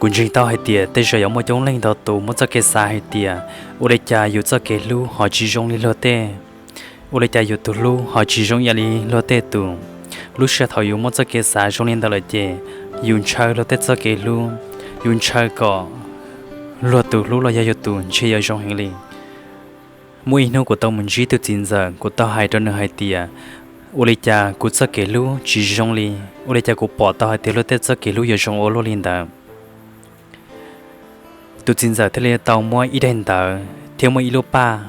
Kuv ntseeg tau hais tias tej zaum yuav muaj coob leej ntau tus muaj txoj kev xav hais tias ua li cas yus txoj kev hlub ho tsis zoo li luag tej, ua li cas yus tus hlub ho tsis zoo ib yam li luag tej tus. Lub sij hawm thaum yus muaj txoj kev xav zoo li ntawd lawm ces yus ntshaw luag tej txoj kev hlub, yus ntshaw kom luag tus hlub los yog yus tus ntshe yuav zoo heev li. Muaj ib hnub kuv tau mus ntsib tus txiv ntxawm, kuv tau hais rau nws hais tias, ua li cas kuv txoj kev hlub tsis zoo li, ua li cas kuv pom tau hais tias luag tej txoj kev hlub yuav zoo ua luaj li ntawd. Tus txiv ntxawm thiaj li tau muab ib daim ntawv thiab muaj ib lub paj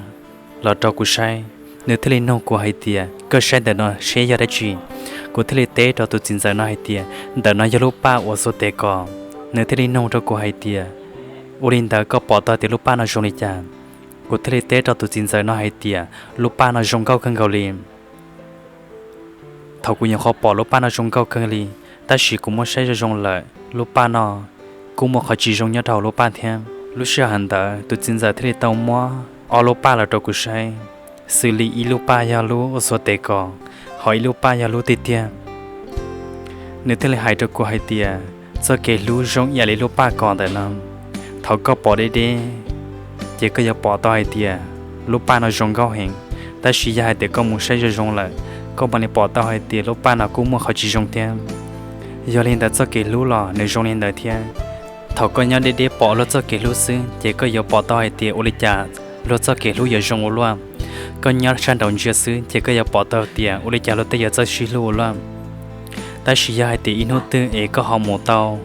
los rau kuv saib. Nws thiaj li nug kuv hais tias, koj saib ntawm no seb yog dab tsi? Kuv thiaj li teb rau tus txiv ntxawm no hais tias, ntawm no yog lub paj uas xuas tes kos. Nws thiaj li nug rau kuv hais tias, ua li ntawd koj pom tau tias lub paj no zoo li cas? Kuv thiaj li teb rau tus txiv ntxawm no hais tias, lub paj no zoo nkauj kawg nkaus li. Thaum kuv nyuam qhuav pom lub paj no zoo nkauj kawg li, tab sis kuv muab saib zoo zoo lawm, lub paj no kuj muaj qhov tsis zoo nyob rau hauv lub paj thiab. Lub sij hawm ntawd tus txiv ntxawm thiaj li tau muab ob lub paj los rau kuv saib, xws li ib lub paj yog lub uas xuas tes kos, ho ib lub paj yog lub tiag tiag. Nws thiaj li hais rau kuv hais tias, txoj kev hlub zoo ib yam li lub paj kos ntawm no. Thaum koj pom deb deb, ces koj yuav pom tau hais tias lub paj no zoo nkauj heev, tab sis yog hais tias koj mus saib zoo zoo lawm, koj mam li pom tau hais tias lub paj no kuj muaj qhov tsis zoo thiab. Yog li ntawd txoj kev hlub los nws zoo li ntawd thiab. Thaum koj nyob deb deb pom luag txoj kev hlub xwb, ces koj yuav pom tau hais tias ua li cas luag txoj kev hlub yuav zoo ua luaj. Koj nyob sab nraud ntsia xwb, ces koj yuav pom tau tias ua li cas luag tej yuav txawj sib hlub ua luaj. Tab sis yog hais tias ib hnub twg es koj ho mus tau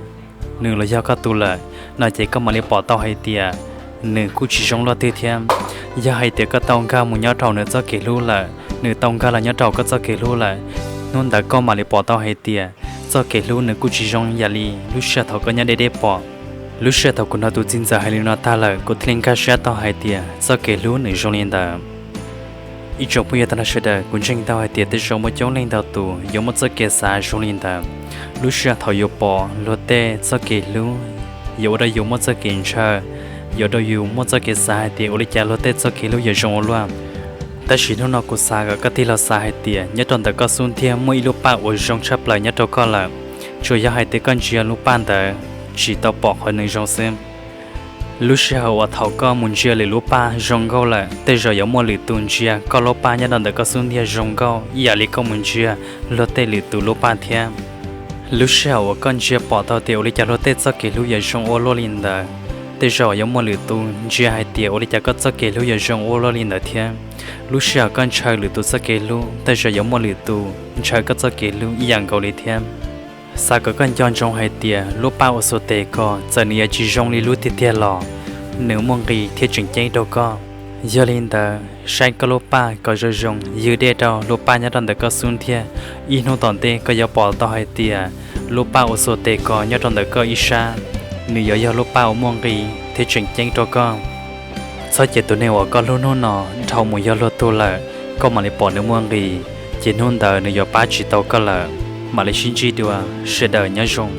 nws los yog koj tus lawm no, ces koj mam li pom tau hais tias nws kuj tsis zoo luaj twg thiab. Yog hais tias koj tau nkag mus nyob rau nws txoj kev hlub lawm, nws tau nkag los nyob rau koj txoj kev hlub lawm, hnub ntawd koj mam li pom tau hais tias txoj kev hlub nws kuj tsis zoo yam li lub sij hawm thaum koj nyob deb deb pom. Lub sij hawm thaum kuv hnov tus txiv ntxawm hais li no tag lawm, kuv thiaj li nkag siab tau hais tias txoj kev hlub nws zoo li ntawd. Ib tsoom phooj ywg tag nrho sawv daws, kuv ntseeg tau hais tias tej zaum muaj coob leej ntau tus yuav muaj txoj kev xav zoo li ntawd. Lub sij hawm thaum yus pom luag tej txoj kev hlub, yuav ua rau yus muaj txoj kev ntshaw, yuav ua rau yus muaj txoj kev xav hais tias ua li cas luag tej txoj kev hlub yuav zoo ua luaj. Tab sis hnub no kuv xav kom koj tig los xav hais tias nyob rau ntawm koj xub ntiag muaj ib lub paj uas zoo tshaj plaws nyob rau koj lawm, tsuas yog hais tias koj ntsia lub paj ntawd tsis tau pom qhov nws zoo xwb. Lub sij hawm uas thaum koj mus ntsia lwm lub paj zoo nkauj lawm, tej zaum yuav muaj lwm tus ntsia koj lub paj nyob rau ntawm koj xub ntiag zoo nkauj ib yam li koj mus ntsia luag tej lwm tus lub paj thiab. Lub sij hawm uas koj ntsia pom tau tias ua li cas luag tej txoj kev hlub yuav zoo ua luaj li ntawd, tej zaum yuav muaj lwm tus ntsia hais tias ua li cas koj txoj kev hlub yuav zoo ua luaj li ntawd thiab. Lub sij hawm koj ntshaw lwm tus txoj kev hlub, tej zaum yuav muaj lwm tus ntshaw koj txoj kev hlub ib yam nkaus li thiab. Xav kom koj nco ntsoov hais tias lub paj uas xuas tes kos txawm nws yuav tsis zoo li lub tiag tiag los nws muaj nqis thiab tseem ceeb rau koj. Yog li ntawd saib koj lub paj kom zoo zoo, ywg dej rau lub paj nyob rau ntawm koj xub ntiag. Ib hnub tom ntej koj yuav pom tau hais tias lub paj uas xuas tes kos nyob rau ntawm koj ib sab, nws yuav yog lub paj uas muaj nqis thiab tseem ceeb rau koj. Txhob cia tus neeg uas koj hlub hnub no dhau mus yog luag tug lawm, koj mam li pom nws muaj nqis, ces hnub ntawd nws yuav pab tsis tau koj lawm. Mam li sib ntsib dua, sawv daws nyob zoo.